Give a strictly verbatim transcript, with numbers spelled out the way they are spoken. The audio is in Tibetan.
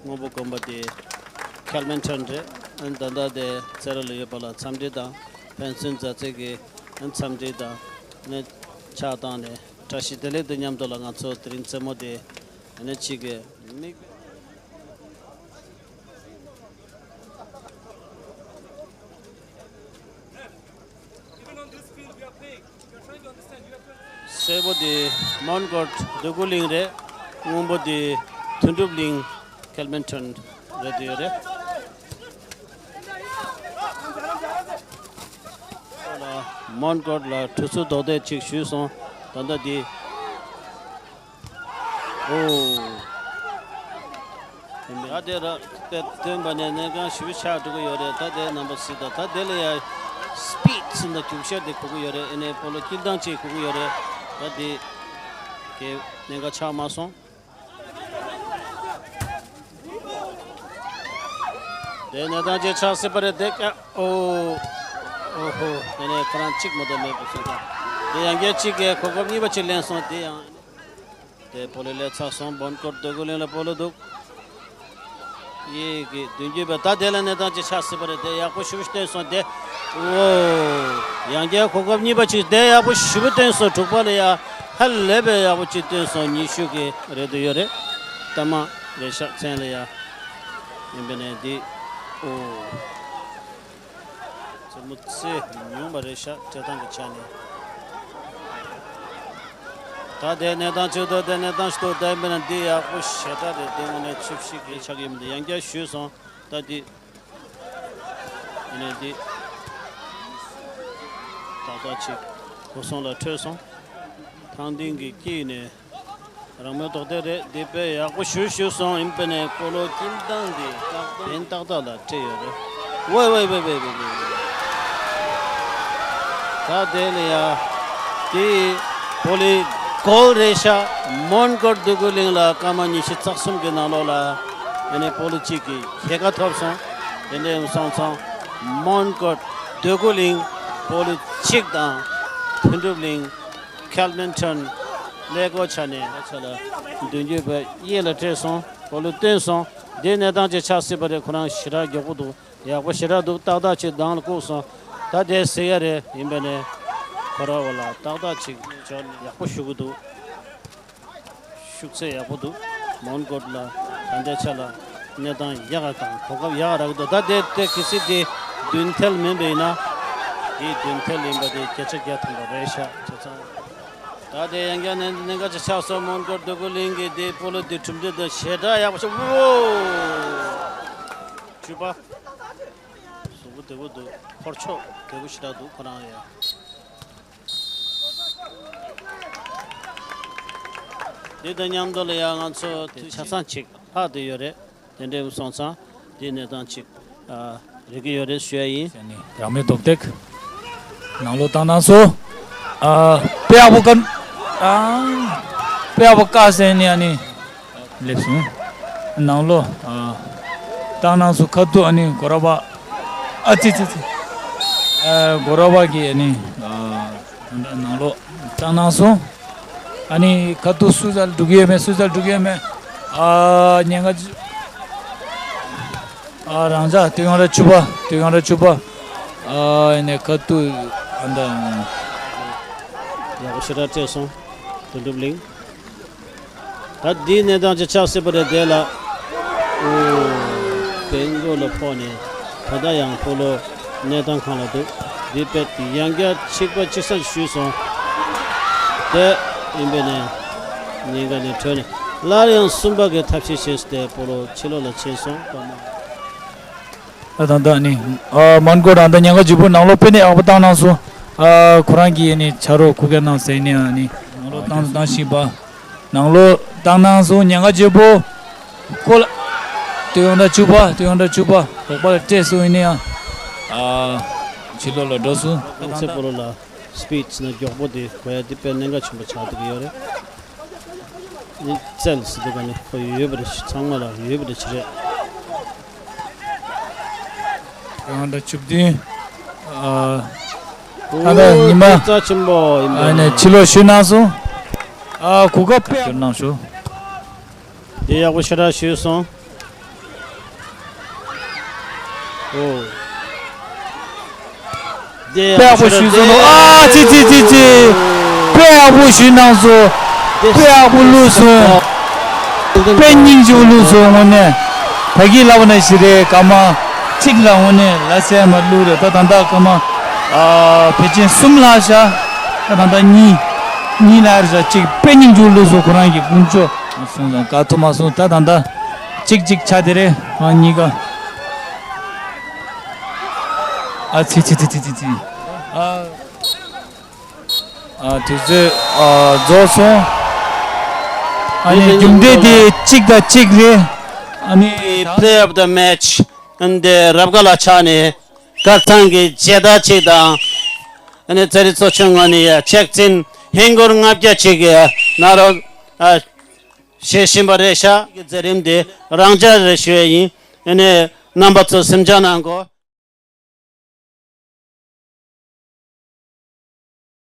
སྔོན་པོ་གོན་པ་དེ་ཁེལ་མིན་ཊོན་རེད། ཨ་ནི་ད་ལྟ་དེ་རྩེད་ར་ལ་ཡོད་པ་ལ་འཚམས་འདྲི་དང་ཕན་ཚུན་མཛའ་བརྩེ་གི་ཨ་ནི་འཚམས་འདྲི་དང་ནི་ཕྱག་བཏང་ནས་བཀྲ་ཤིས་བདེ་ལེགས་དང་མཉམ་དུ་ལ་ང་ཚོ་དེ་རིང་རྩེད་མོ་དེ་ཨ་ནི་གཅིག་གི་མིག་སེར་པོ་དེ་མོན་གྷོ་འདོད་རྒུ་གླིང་རེད། སྔོན་པོ་དེ་དོན་གྲུབ་གླིང་ཁེལ་མིན་ཊོན་རེད་དེ་ཡོད་རེད། མོན་གྷོ་ལ་གྲུ་ཚུགས་རྡོག་རྡེག་ཅིག་ཞུས་སོང་། ད་ལྟ་དེ། ཨོ། ད་དེ་ར་དེ་སྟོན་པ་ནས་གནས་ཁང་ཞིབ་ཆགས་འགྲོ་གི་ཡོད་རེད། ད་དེ་རྣམ་པ་སྲིད་ད་ད་དེ་ལ་ཡ་སི་པིཌ་ཟིན་ད་རྒྱུག་ཤར་དེ་གོ་གི་ཡོད་རེད། ཨེ་ནས་སྤོ་ལོ་སྐྱིལ་ཐང་ཅིག་གོ་གི་ཡོད་རེད། ད་དེ་གི་གནད་འགག་ཆགས་མ་སོང་། དེ་གནས་སྟངས་ཅིག་ཆགས་སྲིད་པ་རེད་དེ་ཀ་ཨོ། ཨོ་ཧོ། དེ་ནས་ཁོ་རང་གཅིག་མ་གཏོགས་མེད་པ་སོང་ཙང་། དེ་ཡང་བསྐྱར་གཅིག་གིས་གོ་སྐབས་གཉིས་པ་ཅིག་ལེན་སོང་། དེ་ཡང་། དེ་སྤོ་ལོ་ལས་ཚར་སོང་། མོན་གྷོ་འདོད་རྒུ་གླིང་ལ་སྤོ་ལོ་འདུག་ཡིད་ཀྱི་མདུན་སྐྱོད་པ་ད་དེ་ལ་གནས་སྟངས་ཅིག་ཆགས་སྲིད་པ་རེད། དེ་ཡག་པོ་ཞེ་པོ་ཞིག་བཏོན་སོང་། དེ་ཨོ། ཡང་བསྐྱར་གོ་སྐབས་གཉིས་པ་ཅིག་དེ་ཡག་པོ་ཞེ་པོ་བཏོན་སོང་། དྲུག་པ་ལ་ཡ་ཧ་ལས་པའི་ཡག་པོ་ཅིག་བཏོན་སོང་། ཉི་ཤུ་གི་རེད་དུ་ཡོད་རེད། ཐ་མ་རེད་ཤག་མཚན་ལ་ཡ་ཡིན་པ་ནས་འདི་ཨོ། རྩེད་མོ་རྩེ་མྱོང་བ་རེད་ཤག་སྤྲད་སྟངས་ཀྱི་ཆ་ནས། ད་དེ་གནས་སྟངས་ཅིག་འདུག་དེ་གནས་སྟངས་ཤིག་འདུག་ད་ཡིན་པ་ན་འདི་ཡག་པོ་ཞེ་དྲག་རེད། དེ་དངོས་གནས་ཆིབས་ཤིག་གི་ཆགས་ཀྱི་ཡིན་པ་འདི་ཡང་བསྐྱར་ཞུས་སོང་། ད་འདི་ཡིན་ནས་འདི་ཏག་ཏག་ཅིག་སྒོ་སྲུང་ལ་འཕྲོད་སོང་། ཐང་སྟེང་གི་དཀྱིལ་ནས། རང་མོས་རྡོག་རྡེག་རེད། འདི་དཔེ་ཡག་པོ་ཞེ་པོ་ཞུས་སོང་། ཡིན་པ་ནས་སྤོ་ལོ་སྐྱིལ་ཐང་འདི་ཏག་ཏག་ཏག་ཏག་ལ་སྤྲད་ཡོད་རེད། ཝེ་ཝེ་ཝེ་ཝེ་ཝེ་ཝེ། ད་དེ་ལ་ཡ། དེ་སྤོ་ལོའི་གོལ་རེད་ཤག་མོན་གྷོ་འདོད་རྒུ་གླིང་ལ་སྐར་མ་ཉི་ཤུ་རྩ་གསུམ་གྱི་ནང་ལོགས་ལ་ཨ་ནི་སྤོ་ལོ་གཅིག་གི་ཕྱེད་ཀ་ཐོབ་སོང་། དེ་འདྲ་ཡིན་སོང་ཙང་མོན་གྷོ་འདོད་རྒུ་གླིང་སྤོ་ལོ་གཅིག་དང་དོན་གྲུབ་གླིང་། ཁེལ་མིན་ཊོན་ཀླད་ཀོར་ཆ་ནས་ཆ་ལ་མདུན་སྐྱོད་པ་གཡས་ལ་སྤྲད་སོང་། སྤོ་ལོ་བཏོན་སོང་། འདི་གནས་སྟངས་ཅིག་ཆགས་སྲིད་པ་རེད། ཁོ་རང་ཞེ་དྲག་མགྱོགས་པོ་འདུག་ཡག་པོ་ཞེ་དྲག་འདུག་ཏག་ཏག་ཅིག་གདང་ལ་བཀུག་སོང་། ད་དེ་ཟེར་ཡ་རེད། ཡིན་པ་ནས་ཁོ་ར་བ་ལ་ཏག་ཏག་ཅིག་འབྱོར་ནས་ཡག་པོ་ཞུ་གི་འདུག་ཤུགས་ཚད་ཡག་པོ་འདུག་མོན་གྷོ་ལ་ད་ལྟའི་ཆ་ལ་གནས་སྟངས་ཡག་ག་དང་གོ་སྐབས་ཡག་རག་གི་འདུག་ད་དེ་དེ་གལ་སྲིད་དེ་མདུན་ཐལ་མིན་པ་ཡིན་ན། དེའི་མདུན་ཐལ་ཡིན་པ་དེ་བརྒྱ་ཆ་བརྒྱ་ཐམ་པ་རེད་ཤག་བྱས་ཙང་། ད་དེ་ཡང་བསྐྱར་ནས་གནད་འགག་ཅིག་ཆགས་སོང་། མོན་གྷོ་འདོད་རྒུ་གླིང་གི་དེ་སྤོ་ལོ་དེ་གྲུབ་འབྲས་དེ་ཞེ་དྲག་ཡག་པོ་ཞིག་ཝོ། བཅུ་པ། གཟུགས་པོ་བདེ་པོ་འདུག་ཕོར་ཆོག་བདེ་པོ་ཞེ་དྲག་འདུག་ཁོ་རང་ཡ། འདི་དང་མཉམ་དུ་ལ་ཡང་ང་ཚོ་དེ་ཆ་ཚང་ཅིག་ལྷག་བསྡད་ཡོད་རེད། དེ་འདྲ་སོང་ཙང་དེ་གནས་སྟངས་ཅིག་ཨ་རིག་གི་ཡོད་རེད་ཞུ་ཡ་ཡིན། ཟེར་ནས་རང་མོས་རྡོག་རྡེག་ནང་ལོགས་བཏང་གནང་སོང་། ཨ་དཔེ་ཡག་པོ་བཀའ་ཨ་དཔེ་ཡག་པོ་བཀའ་ཟེར་ནས་ཨ་ནི་སླེབས་སོང་། ནང་ལོགས་ཨ་བཏང་གནང་སོང་། ཁ་ཐུག་ཨ་ནི་གོ་ར་པ་ཨ་ཙི་ཙི་ཙི་ཨ་གོ་ར་པ་གི་ཨ་ནི་ཨ། ད་ལྟ་ནང་ལོགས་བཏང་གནང་སོང་། ཨ་ནི་ཁ་ཐུག་སུ་ཙལ་འགྲོ་གི་ཡོད་མེད། སུ་ཙལ་འགྲོ་གི་ཡོད་མེད། ཨ་ཉེན་ཁ་ཅི། ཨ་རང་ཅག་དུས་ཡང་ར་བཅུ་པ། དུས་ཡང་ར་བཅུ་པ། ཨ་ནི་ཁ་ཐུག་ཨ་འདྲ། ཡག་པོ་ཞེ་དྲག་སྤྲད་སོང་། དོན་གྲུབ་གླིང་། ད་འདིའི་གནས་སྟངས་ཅིག་ཆགས་སྲིད་པ་རེད་དེ་ལ། ཨོ། བེང་གོ་ལ་ཕོག་ནས་ད་ལྟ་ཡང་སྤོ་ལོ་གནས་སྟངས་གང་ལ་འདུག་འདི་དཔེ་ཡང་བསྐྱར་གཅིག་པ་གཅིག་སང་ཞུས་སོང་། དེ་ཡིན་པས་ནས་ཉེན་ཁ་ནས་གྲོལ་ནས་སླར་ཡང་གསུམ་པ་གི་ཐབས་ཤེས་བྱས་ཏེ་སྤོ་ལོ་ཕྱི་ལོགས་ལ་ཕྱིན་སོང་། ཨ་ད་ད་ནི་ཨ་མོན་གྷོ་རང་ད་ཉེན་ཁ་ལྗིད་པོ་ནང་ལོགས་དཔེ་ནས་ཡག་པོ་བཏང་གནང་སོང་། ཨ་ཁོ་རང་གིས་ནི་ཆ་རོགས་ཁུག་ཀ་གནང་ཟེར་ནས་ཨ་ནི་ནང་ལོགས་བཏང་བཏང་ཤིག་པ། ནང་ལོགས་བཏང་གནང་སོང་། ཉེན་ཁ་ཆེ་པོ། ཁོ་ལ། དུས་ཡང་འདྲ་བཅུ་པ། དུས་ཡང་འདྲ་བཅུ་པ། རོགས་པ་ལ་སྤྲད་སོང་ཡིན་ནའང་། ཨ། ཕྱི་ལོགས་ལ་འགྲོ་སོང་། ཨང་ཚེ་སྤོ་ལོ་ལ་སི་པིཌ་ན་མགྱོགས་པོ་དེ་གོ་ཡ་དེ་དཔེ་གནད་འགག་ཆེན་པོ་ཆགས་འདུག་ཡོད་རེད། ནི་རྩལ་ཟེར་དུས་ག་ནི་ཁོ་ཡོད་པ་རེད། ཚང་མ་ལ་ཡོད་པ་རེད་ཅི་རེད། དུས་ཡང་འདྲ་བཅུ་བདུན། ཨ། ད་ལྟ་ཉི་མ། རྩ་ཆེན་པོ་ཡིན་པ་ཨ་ནི་ཕྱི་ལོགས་ཞུས་གནང་སོང་། ཨ་གོ་སྐབས་དཔེ་གནང་ཞུ། དེ་ཡག་པོ་ཞེ་དྲག་ཞུས་སོང་། ཨོ། དཔེ་ཡག་པོ་ཞུས་སོང་། ཨ་ཙི་ཙི་ཙི་ཙི། དཔེ་ཡག་པོ་ཞུས་གནང་སོང་། དཔེ་ཡག་པོ་བླུགས་སོང་། དཔེ་སྙིང་རྗེ་པོ་བླུགས་སོང་། དངོས་གནས། ད་གིན་ལབ་པ་ནང་བཞིན་རེད། སྐར་མ་གཅིག་ལ་དངོས་གནས་ལ་སེ་མ་བླུགས་རེད། ད་ད་ལྟ་སྐར་མ་ཨ་ཕལ་ཆེར་གསུམ་ལྷག་ཤག་ད་ད་ལྟ་གཉིས། གཉིས་ལྷག་རེད་ཤག་གཅིག་དཔེ་སྙིང་རྗེ་པོ་བླུགས་སོང་། ཁོ་རང་གི་ཀུན་སྤྱོད་སོང་ཙང་དགའ་ཐུབ་མ་སོང་། ད་ད་ལྟ་གཅིག་གཅིག་ཆགས་བསྡད་རེད། ཨ་གཉིས་ཀ་ཨ་ཙི་ཙི་ཙི། ཨ། ཨ་དུས་ཚོད་ཨ་རྫོགས་སོང་། ཨ་ནི་རྒྱུ་འབྲས་དེ་གཅིག་དང་གཅིག་རེད། ཨ་ནི་Player of the Match འདི་རབ་དགའ་ལགས་ཆགས་ནས་དཀར་ཐང་གི་རྒྱལ་དར་གཅིག་དང་། ཨ་ནི་ཙ་རི་ཚོགས་ཆུང་ངོས་ནས་ཡ་ཆེག་ཚིན་ཧིན་སྒོར་ལྔ་བརྒྱ་གཅིག་གི་ནང་རོགས་ཨ་བྱེད་བཞིན་པ་རེད་ཤག་གི་མཛད་རིམ་དེ་རང་འཇགས་རེད་ཞུ་ཡ་ཡིན། ཨ་ནི་རྣམ་པ་ཚོ་སེམས་ཆུང་གནང་དགོས།